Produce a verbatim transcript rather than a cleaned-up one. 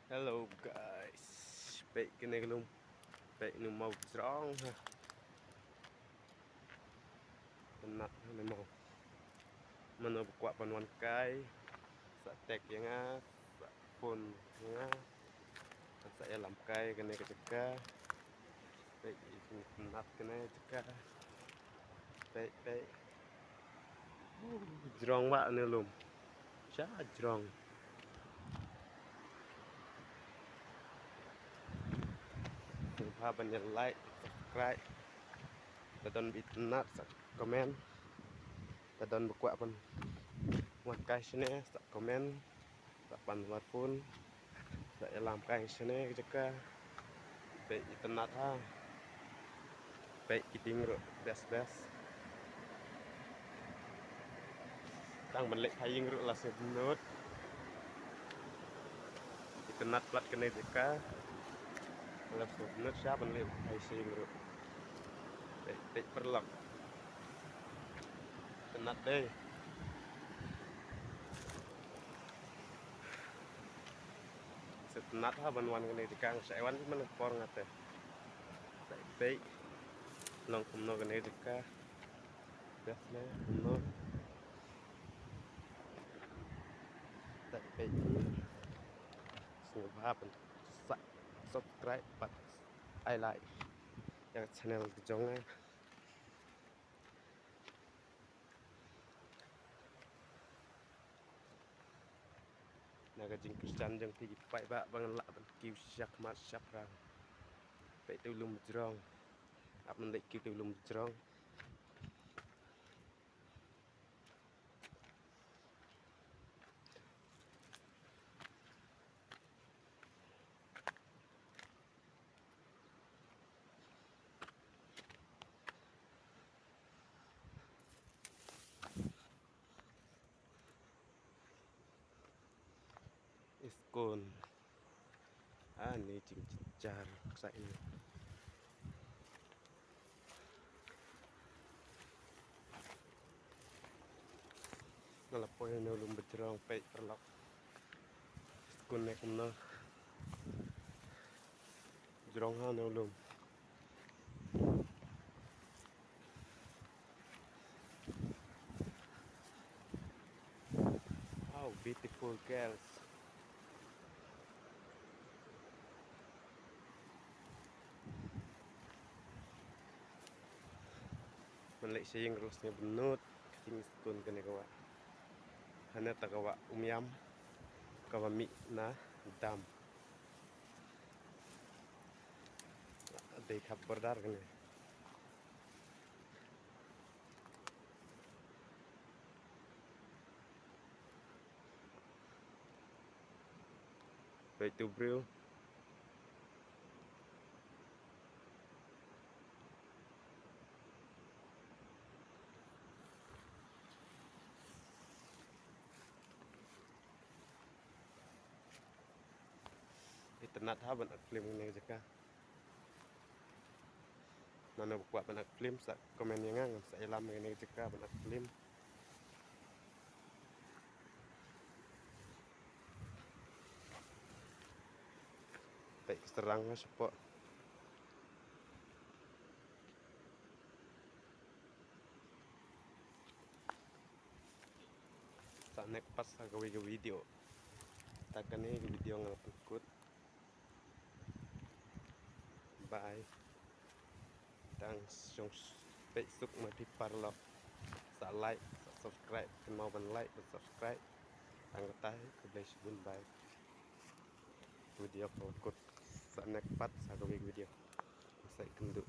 Hello guys. Peit kane ka lum. Peit nu maw jrong ha. Tynat ha nu maw. Mano ba kwah ban wan kai, sa text ïa nga, sa phone ïa nga. Sa ïalam kai kane ka jaka. Peit, tynat kane ka jaka. Peit, peit. Uh, jrong bha ne lum. Sha jrong. Sngewbha ban ïa like, subscribe. Lada don ba itynnat sa comment. Lada don ba kwah ban wan kai shane sa comment. Sa pan wan phone. Sa ïalam kai shane ka jaka. Peit itynnat ha. Peit ki dieng ruh best best. Tang ban leit phai ïing ruh la sngewbha. Itynnat palat kane ka jaka. La sngewbha sha ban leit phai ïing ruh. Peit, peit paralok. Itynnat dei. Sa itynnat ha ban wan kane ka jaka, sa ïa wan man por nga te. Sa ïa peit long kumno kane ka jaka. Best ne kumno. Sa ïa peit kumno. Sngewbha ban sa subscribe bad ai like ïa ka channel ka jong nga. Na ka jingkyrshan jong phi ki paidbah ba ngan lah ban kiew shakhmat shaphrang. Peit te u lum jrong. Ap ngan leit kiew te u lum jrong. Iskun. Ani jingjynjar sa ini. Nga la poi na u lum ba jrong, peit paralok. Iskun ne kumno. Jrong ha na u lum. Wow, beautiful girls. Man leit sha ïing ruh sngewbha ban nud ka jingskun kane ka wah. Hane ta ka wah Umiam kaba mih na dam. Dei khap border kane. Peit tu briew. Itynnat ha ban act film kane ka jaka. Mano ba kwah ban act film sa comment ïa nga, ngan sa ïalam ïa kane ka jaka ban act film. Peit ka srang ha shapoh. Sa next part sa kawei ka video. Ta kane ka video nga la pynkut. Bye. Tang shong peit suk ma phi paralok. Sa like, sa subscribe, kynmaw ban like, ban subscribe. Tang katai, khublei shibun bye. Video ka la kut sa next part sa kawei ka video. Sa ïakynduh.